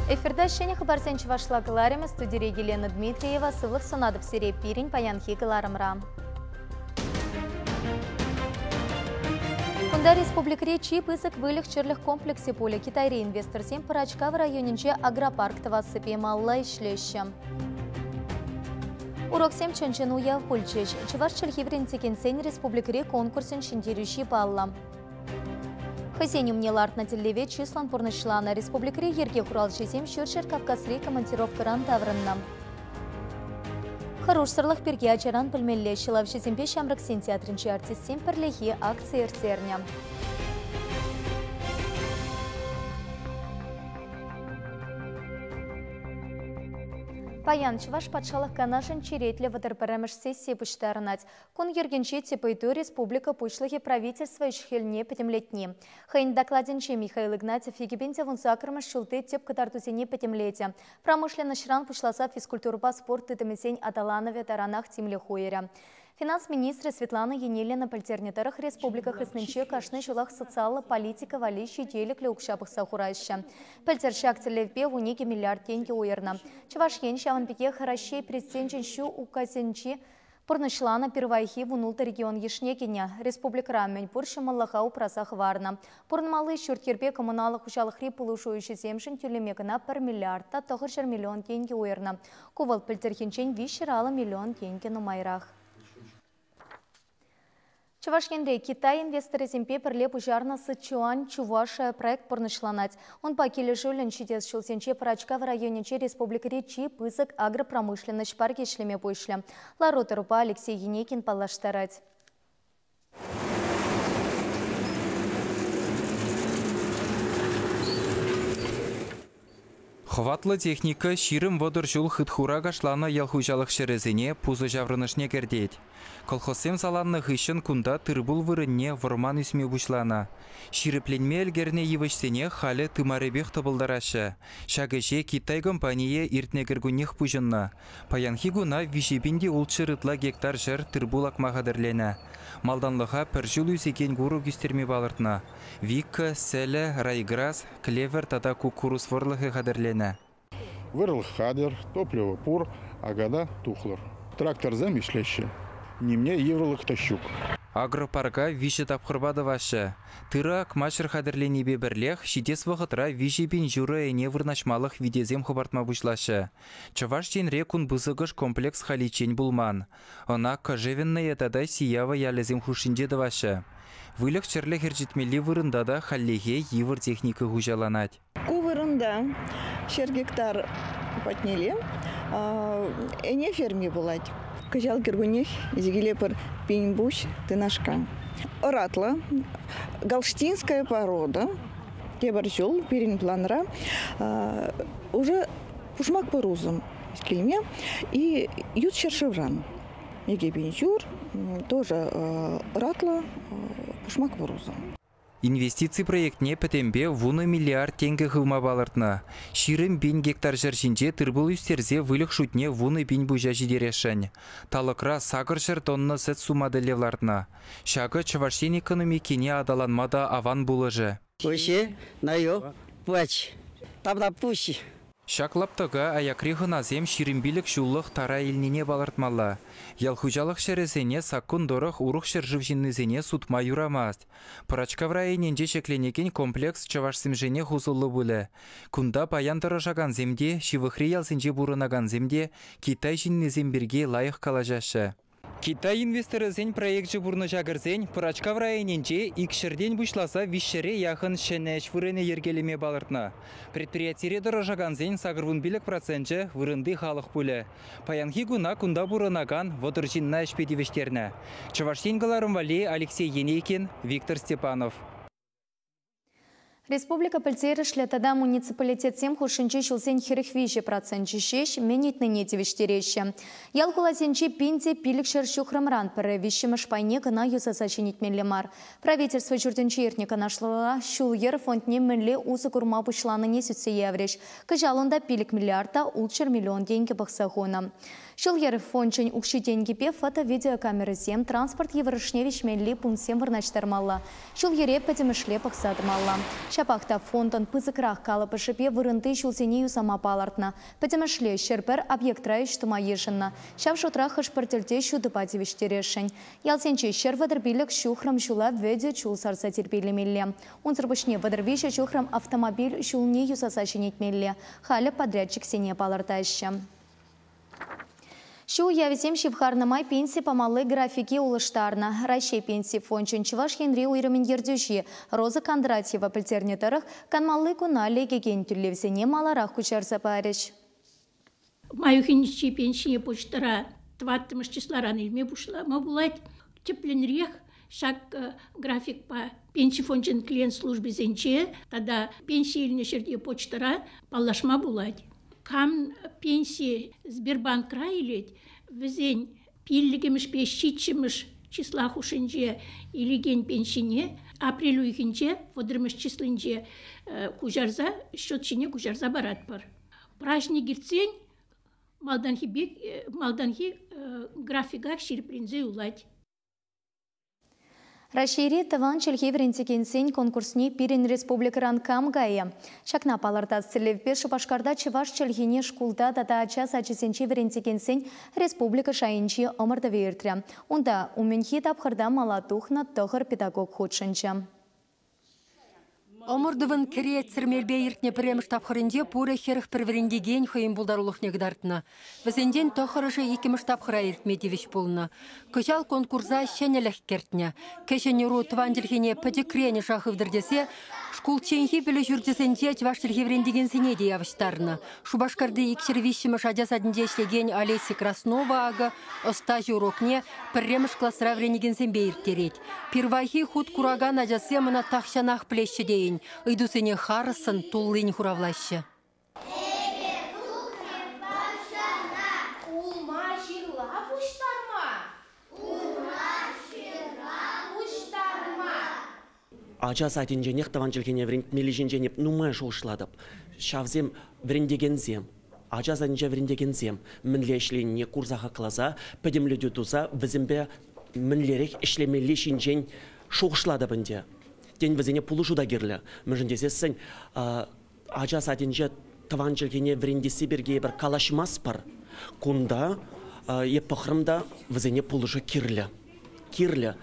Эфирта ҫӗнӗ хыпарсен чӑвашла кӑларӑмӗ, студире Елена Дмитриева. Сывлӑх сунатӑп сире пирӗн паянхи кӑларӑмра. Кунта республикӑри чи пысӑк выльӑх-чӗрлӗх комплексӗ пулӗ. Китайри инвесторсем Пӑрачкав районӗнче агропарк тӑвассипе малалла ӗҫлеҫҫӗ. Уроксем чӑн-чӑн уяв пулчӗҫ. Чӑваш чӗлхи вӗрентекенсен республикӑри конкурсӗн ҫӗнтерӳҫи паллӑ. Хӑйсен умне лартнӑ тӗллеве чыслӑн пурнӑҫланӑ. Республикӑри йӗрке хуралҫисем Ҫурҫӗр Кавказри командировкӑран таврӑннӑ. Хӑрушсӑрлӑх пирки ачаран пӗлмелле. Ҫӑлавҫӑсемпе ҫамрӑксен театрӗнчи артистсем пӗрлехи акци ирттернӗ. Паян Чӑваш Патшалӑх Канашӗн черетлӗ 31-мӗш сессийӗ пуҫтарӑнать. Кун йӗркинче тӗп ыйту республика Пуҫлӑхӗ правительство ӗҫ-хӗлне пӗтӗмлетни. Хӑйӗн докладӗнче Михаил Игнатьев 2018-мӗш ҫулти тӗп кӑтартусене пӗтӗмлетӗ. Промышленноҫран пуҫласа физкультурӑпа спорт тытӑмӗсен аталанӑвӗ таранах тимлӗх уйӑрӗ. Финанс министрӗ Светлана Енилина пӗлтернӗ тӑрӑх, республика хыснинче кашни ҫулах социаллӑ политика валли ҫителӗклӗ укҫа пӑхса хураҫҫӗ. Пӗлтӗр ҫак тӗллевпе 12 миллиард тенкӗ уйӑрнӑ. Чӑваш Ен ҫавӑн пекех Раҫҫей Президенчӗн ҫу указӗнчи пурнӑҫланӑ пирвайхи 16 регион йышне кӗнӗ. Республикӑра мӗнпур ҫӑмӑллӑха упраса хӑварнӑ. Пурӑнмалли ҫурт-йӗрпе коммуналлӑ хуҫалӑхри пулӑшу ӗҫӗсемшӗн тӳлеме кӑна 1 миллиард та 900 миллион тенкӗ уйӑрнӑ. Ку вӑл пӗлтӗрхинчен 350 миллион тенкӗ нумайрах. Чӑваш Енре Китай инвесторӗсемпе пӗрле пуҫарнӑ Сычуань Чувашия проект пурнӑҫланать. Унпа килӗшӳллӗн ҫитес ҫулсенче Пӑрачкав районӗнче республикӑри чи пысӑк агропромышленноҫ паркӗ ӗҫлеме пуҫлӗ. Лару-тӑрупа Алексей Енейкин паллаштарать. Хӑватлӑ техника 20-30 ҫул хытхура кашланӑ ял хуҫалӑх ҫӗрӗсене пусӑ ҫаврӑнӑшне кӗртет. Колхозсем саланнӑ хыҫҫӑн кунта тыр-пул вырӑнне вӑрман ӳсме пуҫланӑ. Ҫирӗпленме ӗлкӗрнӗ йывӑҫсене халӗ тымарӗпех тӑпӑлтараҫҫӗ. Ҫак ӗҫе Китай компанийӗ иртнӗ кӗркуннех пуҫӑннӑ. Паянхи куна 3600 ытла гектар ҫӗр тыр-пул акма хатӗрленӗ. Малтанлӑха пӗр ҫул ӳсекен курӑк ӳстерме палӑртнӑ. Вика, сӗлӗ, райграс, клевер тата куккурус вӑрлӑхӗ хатӗрленӗ. Вӑрлӑх хатӗр, топливо пур, акана тухлӑр. Тракторсем ӗҫлеҫҫӗ. Нимне йывӑрлӑх та ҫук. Агропарка виҫӗ тапхӑрпа тӑваҫҫӗ. Тырӑ акма ҫӗр хатӗрленипе пӗрлех ҫитес вӑхӑтра 3500 ӗне вырнаҫмалӑх витесем хӑпартма пуҫлаҫҫӗ. Чӑваш Енре кун пысӑкӑш комплекс халиччен пулман. Ӑна Кожевенное тата Сиява ялӗсем хушшинче тӑваҫҫӗ. Выльӑх-чӗрлӗх ӗрчетмелли вырӑнта та хальлӗхе йывӑр техника хуҫаланать. Ку вырӑнта 100 гектар патнелле ӗне ферми пулать. Кӑҫал кӗркуннех илсе пӗр пин пуҫ тынашка. Ӑратлӑ голштинская порода тепӗр ҫул пирӗн планра уже пушмак пӑрусем килме и ют ҫӗршывран Икӗ тоже ӑратлӑ пушмак пӑрусем. Инвестици проектне пӗтӗмпе 10 миллиард тенкӗ хывма палӑртнӑ. 20 пин гектар ҫӗр ҫинче тыр-пул ӳстерсе выльӑх шутне 10 пин пуҫа ҫитересшӗн. Талӑкра 800 тонна сӗт сума тӗллев лартнӑ. Ҫакӑ Чӑваш Ен экономикине аталанма та аван пулӑшӗ. Ҫак лаптӑка аякри хӑнасем 25 ҫуллӑх тара илнине палӑртмалла. Ял хуҫалӑх ҫӗрӗсене саккун тӑрӑх урӑх ҫӗршыв ҫыннисене сутма юрамасть. Пӑрачкав районӗнче ҫӗкленекен комплекс чӑвашсемшӗнех усӑллӑ пулӗ. Кунта паян тӑрӑшакансем те, ҫывӑхри ялсенче пурӑнакансем те Китай ҫыннисем пирки лайӑх калаҫаҫҫӗ. Китай инвесторӗсен проекчӗ пурнӑҫа кӗрсен Пӑрачкав районӗнче икҫӗртен пуҫласа виҫҫӗре яхӑн ҫӗнӗ ӗҫ вырӑнӗ йӗркелеме палӑртнӑ. Предприятире тӑрӑшакансен 85% вырӑнти халӑх пулӗ. Паянхи куна кунта пурӑнакан 30 ҫынна ӗҫпе тивӗҫтернӗ. Чӑваш Ен кӑларӑм валли Алексей Енейкин, Виктор Степанов. Республика пӗлтерӗшлӗ тата муниципалитетсем хушшинчи ҫулсен 43% ҫеҫ мӗн ыйтнине тивӗҫтереҫҫӗ. Ял-хуласенчи 1500 ҫухрӑмран пӗрре виҫҫӗмӗш пайне кӑна юсаса ҫӗнетмелле мар. Правительство ҫуртӗнче иртнӗ канашлӑва ҫул-йӗр фондне мӗнле усӑ курма пуҫланине сӳтсе яврӗҫ. Кӑҫал унта 5 миллиард та 600 миллион тенкӗ пӑхса хунӑ. Ҫул-йӗр фончӗн укҫи-тенкипе фото-видеокамерӑсем, транспорт йывӑрӑшне виҫмелли пунктсем вырнаҫтармалла. Ҫул-йӗре пӗтӗмӗшле пӑхса тӑмалла. Ҫапах та фондӑн пысӑкрах калӑпӑшӗпе вырӑнти ҫулсене юсама палӑртнӑ. Пӗтӗмӗшле 101 объектра ӗҫ тума йышӑннӑ. Ҫав шутра хӑш-пӗр тӗлте ҫутӑпа тивӗҫтересшӗн. Ялсенче 135 ҫухрӑм ҫула вӗтӗ чул сарса тирпейлемелле. Унсӑр пуҫне 33 ҫухрӑм автомобиль ҫулне юсаса ҫӗнетмелле. Халӗ подрядчиксене палӑртаҫҫӗ. Ҫу уявӗсем ҫывхарнӑ май пенси памалли графике улӑштарнӑ. Раҫҫей Пенси фончӗн Чӑваш Енри уйрӑмӗн ертӳҫи Роза Кондратьева пӗлтернӗ тӑрӑх, канмалли куна лекекен тӳлевсене маларах куҫарса парӗҫ. Май уйӑхӗнчи пенсине почтӑра 4-мӗш числаран илме пуҫлама пулать. Тӗплӗнрех ҫак графикпа Пенси фончӗн клиент службисенче тата пенси илнӗ ҫӗрте почтӑра паллашма пулать. Кам пенси Сбербанкра илет, вӗсен 5-мӗшпе 7-мӗш числа хушшинче илекен пенсине апрель уйӑхӗнче, 30-мӗш числинче куҫарса, счет ҫине куҫарса паратпӑр. Праҫник иртсен малтанхи графиках ҫирӗпленсе юлать. Раҫҫейри тӑван чӗлхе вӗрентекенсен конкурсне пирӗн республикӑран кам кайӗ? Ҫакна палӑртас тӗллевпе Шупашкарта чӑваш чӗлхине шкулта тата ача сачӗсенче вӗрентекенсен республика шайӗнчи ӑмӑртӑвӗ иртрӗ. Унта умӗнхи тапхӑрта мала тухнӑ 9 педагог хутшӑнчӗ. Ӑмӑртӑвӑн кӗретсӗр мелпе иртнӗ пӗрремӗш тапхӑрӗнче пурӗ 41 вӗрентекен хӑйӗн пултарулӑхне кӑтартнӑ. Вӗсенчен 9-шӗ 2-мӗш тапхӑра иртме тивӗҫ пулнӑ. Кӑҫал конкурса ҫӗнӗлӗх кӗртнӗ. Кӗҫӗн ӑру тӑван чӗлхене пӗчӗкрен ӑша хывтӑр тесе шкулчченхи пӗлӳ ҫурчӗсенче чӑваш чӗлхи вӗрентекенсене те явӑҫтарнӑ. Шупашкарти 203-мӗш ача садӗнче ӗҫлекен Олеся Краснова акӑ ӑстаҫӑ урокне пӗрремӗш класра вӗренекенсемпе ирттерет. Пирвайхи хут куракан ачасем ӑна тахҫанах пӗлеҫҫӗ тейӗн, ыйтусене харӑссӑн туллин хуравлаҫҫӗ. Ача садӗнченех тӑван чӗлхене вӗрентмелли ҫинчен эп нумай шухӑшлатӑп. Ҫавсем вӗрентекенсем, ача садӗнче вӗрентекенсем мӗнле ӗҫленине курса хакласа, пӗтӗмлетӳ туса вӗсемпе мӗнлерех ӗҫлемелли ҫинчен шухӑшлатӑп ӗнтӗ. Тен, вӗсене пулӑшу та кирлӗ. Мӗншӗн тесессӗн ача садӗнче тӑван чӗлхене вӗрентесси пирки эпир калаҫмастпӑр. Кунта эп пӑхрӑм та вӗсене пулӑшу кирлӗ. Кирлӗ.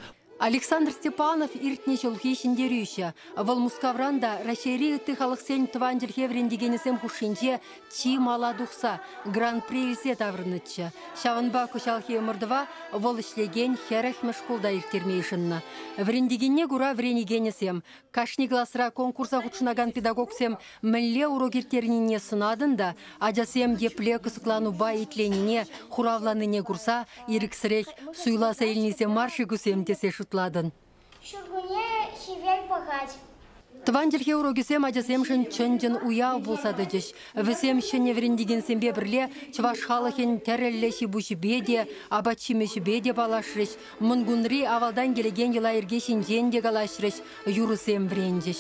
Александр Степанов иртнӗ ҫулхи ҫӗнтерӳҫӗ. Вӑл Мускавран та Раҫҫейри ытти халӑхсен тӑван чӗлхе вӗрентекенӗсем хушшинче чи мала тухса гран-при илсе таврӑннӑччӗ. Ҫавӑнпа кӑҫалхи ӑмӑртӑва вӑл ӗҫлекен 40-мӗш шкулта ирттерме йышӑннӑ. Вӗрентекенне кура вӗренекенӗсем кашни класра конкурса хутшӑнакан педагогсем мӗнле урок ирттернине сӑнатӑн та ачасем епле кӑсӑкланупа итленине, хуравланине курса ирӗксӗрех суйласа илнисем мар-ши кусем тесе шутладӑн. Ҫуркунне хӗвел пӑхать. Тӑван чӗлхе урокӗсем ачасемшӗн чӑн-чӑн уяв пулса тӑчӗҫ. Вӗсем ҫӗнӗ вӗрентекенсемпе пӗрле чӑваш халӑхӗн тӗрӗллӗ ҫи-пуҫӗпе те, апат-ҫимӗҫӗпе те паллашрӗҫ. Мӑнкунри авалтан килекен йӑла-йӗрке ҫинчен те калаҫрӗҫ, юрӑсем вӗренчӗҫ.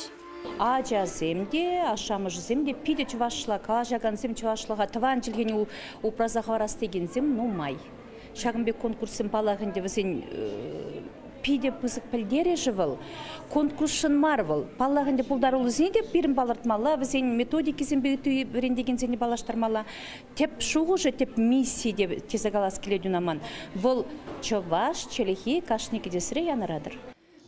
Ачасем те, ашшӗ-амӑшӗсем те питӗ чӑвашла калаҫакансем, чӑвашлӑха тӑван чӗлхене упраса хӑварас текенсем нумай. Ҫакӑн пек конкурссем паллах ӗнтӗ вӗсен питӗ пысӑк пӗлтерӗшӗ вӑл. Конкурсшӑн мар вӑл. Паллах ӗнтӗ пултаруллисене те пирӗн палӑртмалла, вӗсен методикисемпе ытти вӗрентекенсене паллаштармалла. Тӗп шухӑшӗ, тӗп мисси те тесе калас килет унаман. Вӑл чӑваш чӗлхи кашни кӗтесре янӑратӑр.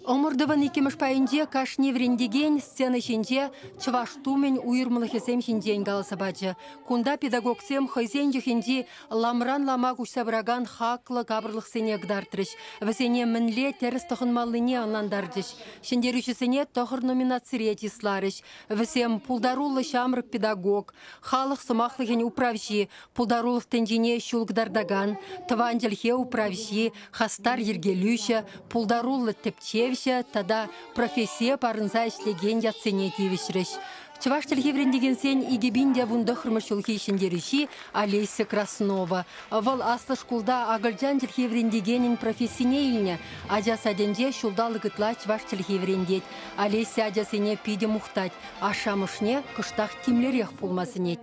Ӑмӑртӑвӑн иккӗмӗш пайӗнче кашни вӗрентекен сцена ҫинче чӑваш тумӗн уйрӑмлӑхӗсем ҫинчен каласа пачӗ. Кунта педагогсем хӑйсен йӑхӗнчи ламран лама куҫса пыракан хаклӑ капӑрлӑхсене кӑтартрӗҫ. Вӗсене мӗнле тӗрӗс тӑхӑнмаллине ӑнлантарчӗҫ. Ҫӗнтерӳҫӗсене 9 номинацире чысларӗҫ. Вӗсем пултаруллӑ ҫамрӑк педагог, халӑх сӑмахлӑхӗн управҫи, пултарулӑх тӗнчине ҫул кӑтартакан, тӑван чӗлхе управҫи, хастар йӗркелӳҫӗ, пултаруллӑ тӗпчевҫӗ тата профессие парӑнса ӗҫлекен ятсене тивӗҫрӗҫ. Чӑваш чӗлхи вӗрентекенсен 2019 ҫулхи ҫӗнтерӳҫи Олеся Краснова. Вӑл аслӑ шкулта акӑлчан чӗлхи вӗрентекенӗн профессине илнӗ. Ача садӗнче ҫулталӑк ытла чӑваш чӗлхи вӗрентет. Олеся ачасене питӗ мухтать. Ашшӗ-амӑшне кӑштах тимлӗрех пулма сӗнет.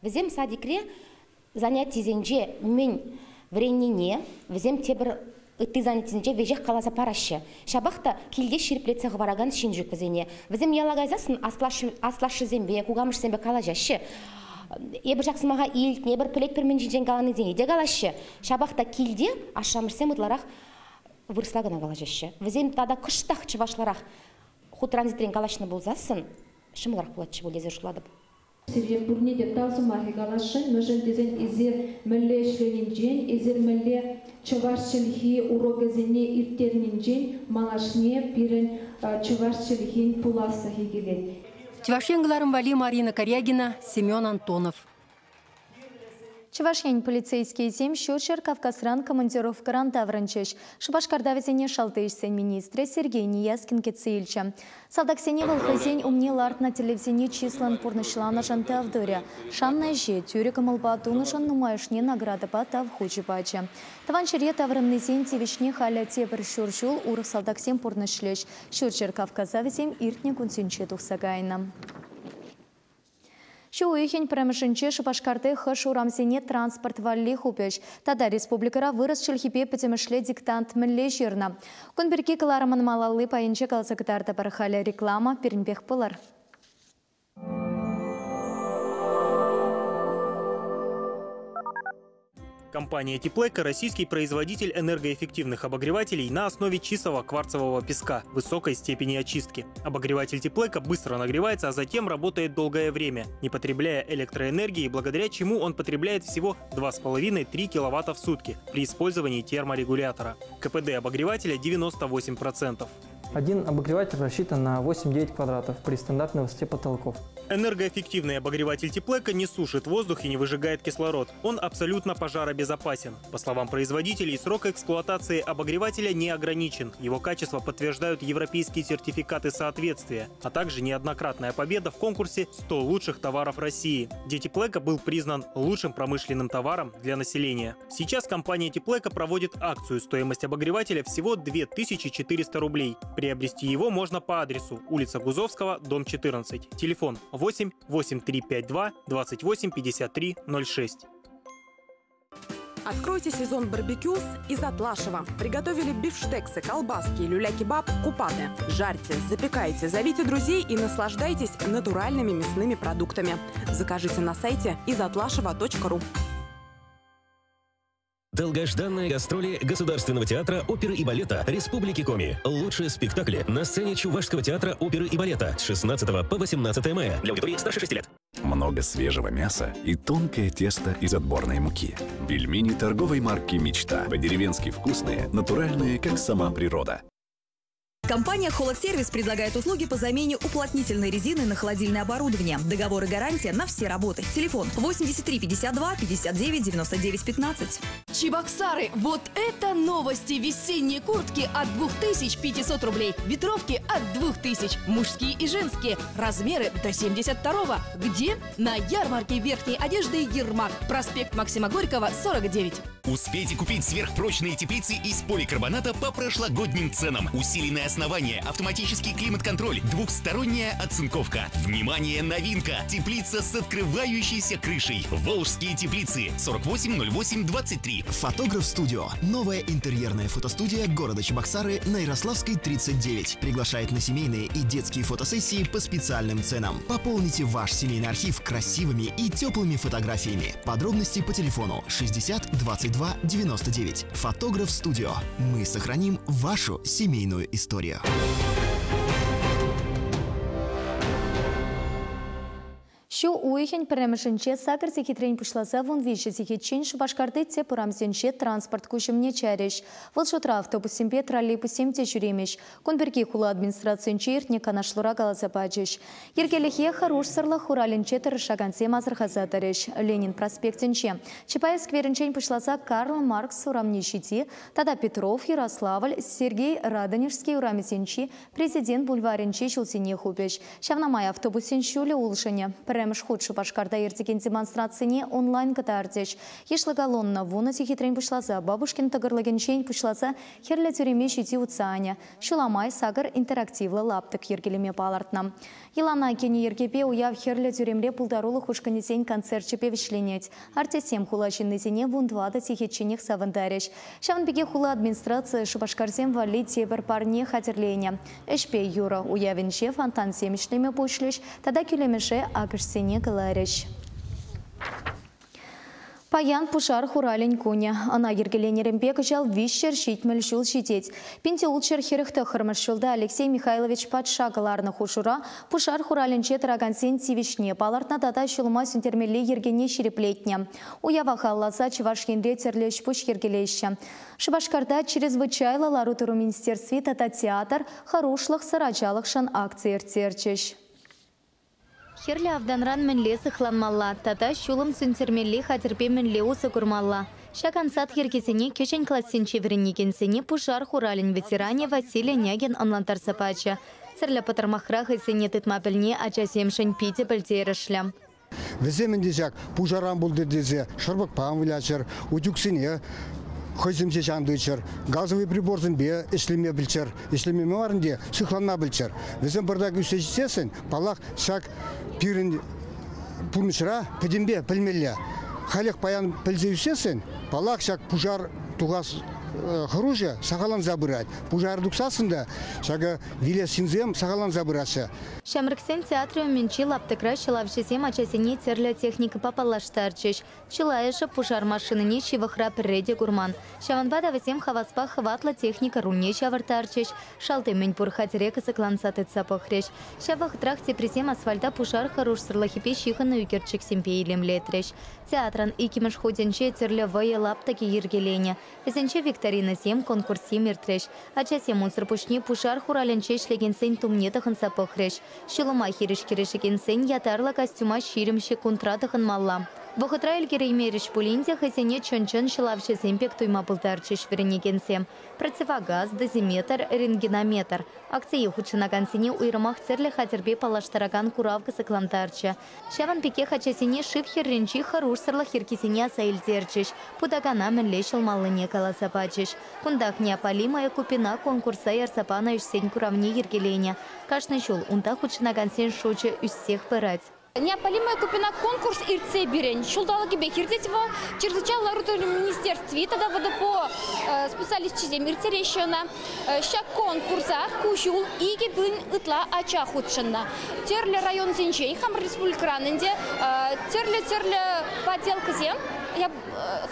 Вӗсем садикре занятисенче мӗн вӗреннине, вӗсем тепӗр Ытти занятисенче веҫех каласа параҫҫӗ. Ҫапах та килте ҫирӗплетсе хӑваракан ҫын ҫук вӗсене. Вӗсем яла кайсассӑн аслашшӗсемпе, кукамӑшсемпе калаҫаҫҫӗ. Эпир ҫак сӑмаха илтнӗ, эпир пӗлетпӗр мӗн ҫинчен каланисене те калаҫҫӗ. Ҫапах та килте ашшӗ-амӑшсем ытларах вырӑсла кӑна калаҫаҫҫӗ. Вӗсем тата кӑштах чӑвашларах хутран-ситрен калаҫнӑ пулсассӑн ҫӑмӑлрах пулатчӗ пуль тесе шутлатӑп. Сире пурне те тав сӑмахӗ каласшӑн, мӗншӗн тесен эсир мӗнле ӗҫленинчен, эсир мӗнле чӑваш чӗлхи урокӗсене ирттернинчен малашне пирӗн чӑваш чӗлхин пуласлӑхӗ килет. Чӑваш Ен кӑларӑм валли Марина Карягина, Семен Антонов. Чӑваш Ен полицейскийӗсем Ҫурҫӗр Кавказран командировкӑран таврӑнчӗҫ. Шупашкарта вӗсене шалти ӗҫсен министрӗ Сергей Неяскин кӗтсе илчӗ. Салтаксене вӑл хӑйсен умне лартнӑ тӗллевсене чыслӑн пурнӑҫланӑшӑн тав турӗ. Шаннӑ ӗҫе тӳрӗ кӑмӑлпа тунӑшӑн нумайӑшне наградӑпа тав хучӗ пачӗ. Тӑван ҫӗре таврӑннисен тивӗҫне халӗ тепӗр ҫур ҫул урӑх салтаксем пурнӑҫлӗҫ. Ҫурҫӗр Кавказа вӗсем иртнӗ кунсенче тухса кайнӑ. Ҫу уйӑхӗн пӗрремӗшӗнче Шупашкарти хӑш урамсене транспорт валли хупӗҫ тата республикӑра вырӑс чӗлхипе пӗтӗмӗшле диктант мӗнле ҫырнӑ? Кун пирки кӑларӑмӑн малалли пайӗнче каласа кӑтартӑпӑр. Халӗ реклама пирӗнпех пулӑр. Компания «Теплэко» – российский производитель энергоэффективных обогревателей на основе чистого кварцевого песка высокой степени очистки. Обогреватель «Теплэко» быстро нагревается, а затем работает долгое время, не потребляя электроэнергии, благодаря чему он потребляет всего 2,5-3 киловатта в сутки при использовании терморегулятора. КПД обогревателя 98%. Один обогреватель рассчитан на 8-9 квадратов при стандартной высоте потолков. Энергоэффективный обогреватель Теплэко не сушит воздух и не выжигает кислород. Он абсолютно пожаробезопасен. По словам производителей, срок эксплуатации обогревателя не ограничен. Его качество подтверждают европейские сертификаты соответствия, а также неоднократная победа в конкурсе «100 лучших товаров России», где Теплэко был признан лучшим промышленным товаром для населения. Сейчас компания Теплэко проводит акцию. Стоимость обогревателя всего 2400 рублей. Приобрести его можно по адресу улица Гузовского, дом 14. Телефон 8 8352 28 53 06. Откройте сезон барбекю с Изатлашева. Приготовили бифштексы, колбаски, люля-кебаб, купаты. Жарьте, запекайте, зовите друзей и наслаждайтесь натуральными мясными продуктами. Закажите на сайте изатлашева.ру. Долгожданные гастроли Государственного театра оперы и балета Республики Коми. Лучшие спектакли на сцене Чувашского театра оперы и балета с 16 по 18 мая. Для аудитории старше 6 лет. Много свежего мяса и тонкое тесто из отборной муки. Пельмени торговой марки «Мечта». По-деревенски вкусные, натуральные, как сама природа. Компания «Холодсервис» предлагает услуги по замене уплотнительной резины на холодильное оборудование. Договор и гарантия на все работы. Телефон 83 52 59 99 15. Чебоксары! Вот это новости! Весенние куртки от 2500 рублей, ветровки от 2000, мужские и женские, размеры до 72-го. Где? На ярмарке верхней одежды «Ермак», проспект Максима Горького, 49. Успейте купить сверхпрочные теплицы из поликарбоната по прошлогодним ценам. Усиленное основание, автоматический климат-контроль, двухсторонняя оцинковка. Внимание, новинка! Теплица с открывающейся крышей. Волжские теплицы. 480823. Фотограф Студио. Новая интерьерная фотостудия города Чебоксары на Ярославской 39. Приглашает на семейные и детские фотосессии по специальным ценам. Пополните ваш семейный архив красивыми и теплыми фотографиями. Подробности по телефону 60 22 99. Фотограф Студио. Мы сохраним вашу семейную историю. Ҫу уйӑхӗн пӗрремӗшӗнче сакӑр сехетрен пуҫласа 13 сехетчен Шупашкарти тӗп урамсенче транспорт куҫӑмне чарӗҫ. Вӑл шутра автобуссемпе троллейбуссем те ҫӳремӗҫ. Кун пирки хула администрацийӗнче иртнӗ канашлура каласа пачӗҫ. Йӗркелӗхе хӑрушсӑрлӑх хуралӗнче тӑрӑшакансем асӑрхаса тӑрӗҫ. Ленин проспектӗнче Чапаев скверӗнчен пуҫласа Карл Маркс урамне ҫити тата Петров, Ярославль, Сергей Радонежский урамӗсенчи Президент бульварӗнче ҫулсене хупӗҫ. Ҫавна май автобуссен ҫулӗ улшӑнӗ. Пӗрремӗш хут Шупашкарта иртекен демонстрацине онлайн кӑтартӗҫ. Йышлӑ колонна вунӑ сехетрен пуҫласа Бабушкин тӑкӑрлӑкӗнчен пуҫласа Хӗрлӗ тӳреме ҫити утса анӗ. Ҫула май сакӑр интерактивлӑ лаптӑк йӗркелеме палӑртнӑ. Йӑлана кӗнӗ йӗркепе уяв Хӗрлӗ тӳремре пултарулӑх ушкӑнӗсен концерчӗпе вӗҫленет. Артистсем хула ҫыннисене 14 сехетченех савӑнтарӗҫ. Ҫавӑн пекех хула администрацийӗ Шупашкарсем валли тепӗр парне хатӗрленӗ. Ӗҫпе юрӑ уявӗнче фонтансем ӗҫлеме пуҫлӗҫ тата кӳлемӗше акӑшсене кӑларӗҫ. Паян пушар хуралӗн кунӗ. Ӑна йӗркеленӗренпе кӑҫал 370 ҫул ҫитет. 1649 ҫулта Алексей Михайлович патша кӑларнӑ хушура пушар хуралӗнче тӑракансен тивӗҫне палӑртнӑ тата ҫулӑма сӳнтермелли йӗркене ҫирӗплетнӗ. Уява халалласа Чӑваш Енре тӗрлӗ ӗҫ-пуҫ йӗркелеҫҫӗ. Шупашкарта чрезвычайлӑ лару-тӑру министерстви тата театр Хӑрушлӑхсӑр ачалӑхшӑн акци ирттерчӗҫ. Хӗрлӗ автанран мӗнле сыхланмалла тата ҫулӑм сӳнтермелли хатӗрпе мӗнле усӑ курмалла? Ҫак ансат йӗркесене кӗҫӗн классенче вӗренекенсене пушар хуралӗн ветеранӗ Василий Нягин ӑнлантарса пачӗ. Тӗрлӗ пӑтӑрмахра хӑйсене тытма пӗлни ачасемшӗн питӗ пӗлтерӗшлӗ. Вӗсем ӗнтӗ ҫак пушаран пултӑр тесе шӑрпӑкпа ан выляччӑр, утюгсене хӑйсем ҫеҫ ан тытчӑр, газовый приборсемпе ӗҫлеме пӗлччӗр, ӗҫлеме мар ӗнтӗ, сыхланма пӗлччӗр. Вӗсем пӑртак ӳссе ҫитсессӗн, паллах, ҫак пирӗн пурнӑҫра пӗтӗмпе пӗлмелле. Халех паян пӗлсе ӳссессӗн, паллах, ҫак пушар тухас хӑрушӑ сахалланса пырать. Пушар тухсассӑн та ҫакӑ вилес ҫынсем сахалланса пыраҫҫӗ. Ҫамрӑксен театрӗ умӗнчи лаптӑкра ҫӑлавҫӑсем ачасене тӗрлӗ техникӑпа паллаштарчӗҫ. Чылайӑшӗ пушар машинине ҫывӑхра пӗрре те курман. Ҫавӑнпа та вӗсем хаваспах хӑватлӑ техника рульне ҫавӑрттарчӗҫ, шалти мӗнпур хатӗре кӑсӑкланса тытса пӑхрӗҫ. Ҫав вӑхӑтрах теприсем асфальта пушар хӑрушсӑрлӑхӗпе ҫыхӑннӑ ӳкерчӗксемпе илемлетрӗҫ. Театрӑн иккӗмӗш хутӗнче тӗрлӗ вӑйӑ лаптӑкӗ йӗркеленӗ. Вӗсенче викторинӑсем, конкурссем иртрӗҫ. Ачасем унсӑр пуҫне пушар хуралӗнче ӗҫлекенсен тумне тӑхӑнса пӑхрӗҫ. Ҫулӑма хирӗҫ кӗрешекенсен ятарлӑ костюма 20 ҫеккунтра тӑхӑнмалла. Вӑхӑтра ӗлкӗреймерӗҫ пулин те хӑйсене чӑн-чӑн ҫӑлавҫӑсем пек туйма пултарчӗҫ вӗренекенсем. Противогаз, дозиметр, рентгенометр. Акцие хутшӑнакансене уйрӑмах тӗрлӗ хатӗрпе паллаштаракан курав кӑсӑклантарчӗ. Ҫавӑн пекех ачасене шыв хӗрринчи хӑрушсӑрлӑх йӗркисене аса илтерчӗҫ, путакана мӗнле ҫӑлмаллине каласа пачӗҫ. Кунтах Неопалимая купина конкурса ярса панӑ ӗҫсен куравне йӗркеленӗ. Кашни ҫул унта хутшӑнакансен шучӗ ӳссех пырать. Неопалимая купина конкурс иртсе пирӗн ҫулталӑкӗпех иртет вӑл. Чрезвычайлӑ лару-тӑру министерстви тата ВДПО специалисчӗсем ирттереҫҫӗ ӑна. Ҫак конкурса ку ҫул 2000 ытла ача хутшӑннӑ. Тӗрлӗ районсенчен, хамӑр республикӑран ӗнтӗ, тӗрлӗ-тӗрлӗ поделкӑсем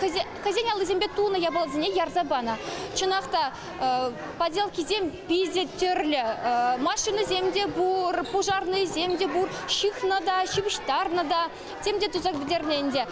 хӑйсен аллисемпе тунӑ япаласене ярса панӑ. Чӑнах та, поделкисем питӗ тӗрлӗ. Машинӑсем те пур, пушарнӑйсем те пур, ҫыхнӑ та, ҫыпӑҫтарнӑ та, тем те туса пӗтернӗ ӗнтӗ.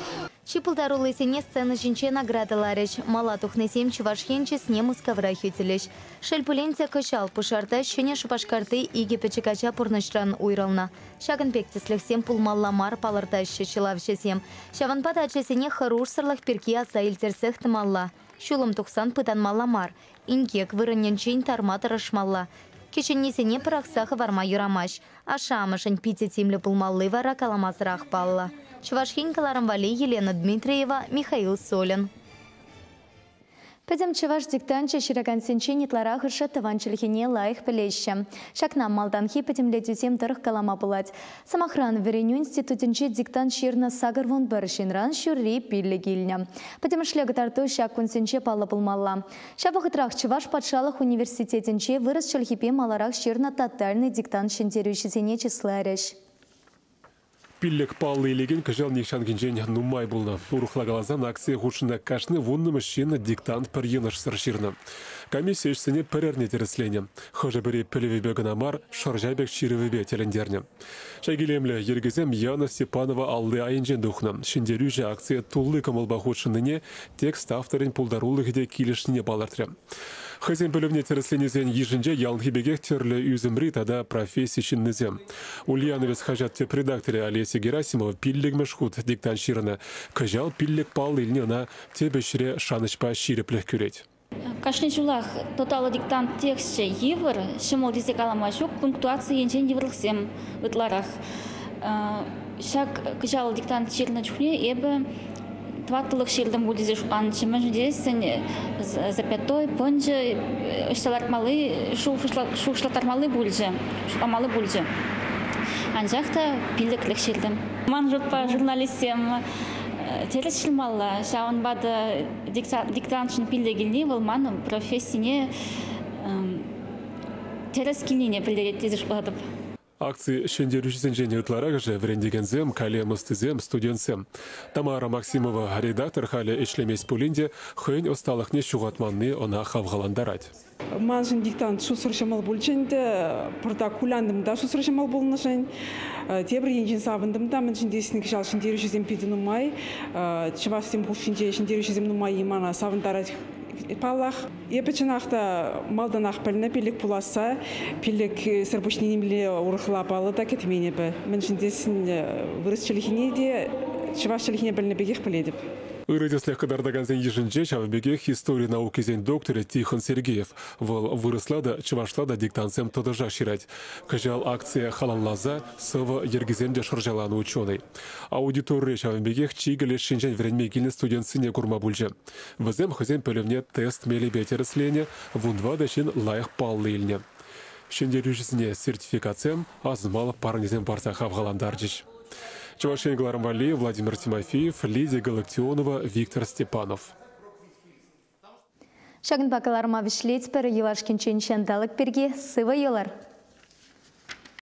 Чи пултаруллисене сцена ҫинче наградӑларӗҫ. Мала тухнисем Чӑваш Ен чысне Мускавра хӳтӗлӗҫ. Шел пулин те, кӑҫал пушарта Ҫӗнӗ Шупашкарти икӗ пӗчӗк ача пурнӑҫран уйрӑлнӑ. Ҫакӑн пек тӗслӗхсем пулмалла мар палӑртаҫҫӗ ҫӑлавҫӑсем. Ҫавӑнпа та ачасене хӑрушсӑрлӑх пирки аса илтерсех тӑмалла. Ҫулӑм тухсан пытанмалла мар, инкек вырӑнӗнчен тарма тӑрӑшмалла. Кӗҫӗннисене пӑрахса хӑварма юрамасть. Ашшӗ-амӑшӗн питӗ тимлӗ пулмалли вара каламасӑрах паллӑ. Чӑваш Ен кӑларӑм валли Елена Дмитриева, Михаил Солин. Пӗтӗм чӑваш диктанчӗ ҫыракансенчен ытларахӑшӗ тӑван чӗлхене лайӑх пӗлеҫҫӗ. Ҫакна малтанхи пӗтӗмлетӳсем тӑрӑх калама пулать. Сӑмахран, вӗренӳ институтӗнче диктант ҫырнӑ 81 ҫынран ҫурри пиллӗк илнӗ. Пӗтӗмӗшле кӑтарту ҫак кунсенче паллӑ пулмалла. Ҫав вӑхӑтрах Чӑваш патшалӑх университетӗнче вырӑс чӗлхипе маларах ҫырнӑ тотальнӑй диктант ҫӗнтерӳҫисене чысларӗҫ. Пиллӗк паллӑ илекен кӑҫал нихҫанхинчен нумай пулнӑ. Урӑхла каласан, акцие хутшӑннӑ кашни вуннӑмӗш ҫын диктант пӗр йӑнӑшсӑр ҫырнӑ. Комисси ӗҫсене пӗр эрне тӗрӗсленӗ. Хӑшӗ-пӗри пӗлӗвӗпе кӑна мар, шӑрҫа пек ҫырӑвӗпе тӗлӗнтернӗ. Ҫак илемлӗ йӗркесем Яна Степанова алли айӗнчен тухнӑ. Ҫӗнтерӳҫӗ акцие тулли кӑмӑлпа хутшӑннине текст авторӗн пултарулӑхӗ те килӗшнине палӑртрӗ. Хӑйсен пӗлӗвне тӗрӗсленисен йышӗнче яланхи пекех тӗрлӗ ӳсӗмри тата професси ҫыннисем. Ульяновец хаҫат тӗп редакторӗ Олеся Герасимова пиллӗкмӗш хут диктант ҫырнӑ. Кӑҫал пиллӗк паллӑ илни ӑна тӗп ӗҫре шанӑҫпа ҫирӗплӗх кӳрет. Кашни ҫулах тоталлӑ диктант тексчӗ йывӑр, ҫӑмӑл тесе калама ҫук, пунктуаци енчен йывӑрлӑхсем ытларах. Ҫак кӑҫал диктант ҫырнӑ чухне эпӗ тӑваттӑлӑх ҫыртӑм пуль тесе шутланӑччӗ. Мӗншӗн тесессӗн запятой, пӑнчӑ ӑҫта лартмалли, шухӑшлаттармалли пулчӗ, шутламалли пулчӗ. Анчах та пиллӗклӗх ҫыртӑм. Ман шутпа журналистсем тӗрӗс ҫырмалла. Ҫавӑнпа та диктантшӑн пиллӗк илни вӑл ман профессине тӗрӗс килнине пӗлтерет тесе шутлатӑп. Акци ҫӗнтерӳҫӗсенчен ытларахӑшӗ вӗрентекенсем, калем ӑстисем, студентсем. Тамара Максимова редактор халӗ ӗҫлемест пулин те хӑйӗн ӑсталӑхне ҫухатманни ӑна хавхалантарать. Маншӑн диктант шутсӑр ҫӑмӑл пулчӗ ӗнтӗ. Пӑртак кулянтӑм та шутсӑр ҫӑмӑл пулнӑшӑн. Тепӗр енчен савӑнтӑм та, мӗншӗн тесен кӑҫал ҫӗнтерӳҫӗсем питӗ нумай. Чӑвашсем хушшинче ҫӗнтерӳҫӗсем нумаййи мана савӑнтарать паллах. Эпӗ чӑнах та малтанах пӗлнӗ пиллӗк пуласса. Пиллӗксӗр пуҫне нимле урӑхла паллӑ та кӗтмен эпӗ. Мӗншӗн тесен вырӑс чӗлхине те чӑваш чӗлхине пӗлнӗ пекех пӗлетӗп. Ырӑ тӗслӗх кӑтартакансен йышӗнче ҫавӑн пекех истори наукисен докторӗ Тихон Сергеев. Вӑл вырӑсла та, чӑвашла та диктантсем тӑтӑшах ҫырать. Кӑҫал акцие халалласа сӑвӑ йӗркисем те шӑрҫаланӑ ученӑй. Аудиторире ҫавӑн пекех чикӗ леш ҫинчен вӗренме килнӗ студентсене курма пулчӗ. Вӗсем хӑйсен пӗлӗвне тест мелӗпе тӗрӗсленӗ, вунтӑватӑ ҫын лайӑх паллӑ илнӗ. Ҫӗнтерӳҫӗсене сертификатсем, асӑнмалӑх парнесем парса хавхалантарчӗҫ. Чӑваш Ен кӑларӑм валли Владимир Тимофеев, Лидия Галактионова, Виктор Степанов. Ҫакӑнпа кӑларӑма вӗҫлетпӗр. Юлашкинчен ҫанталӑк пирки сывӑ юлӑр.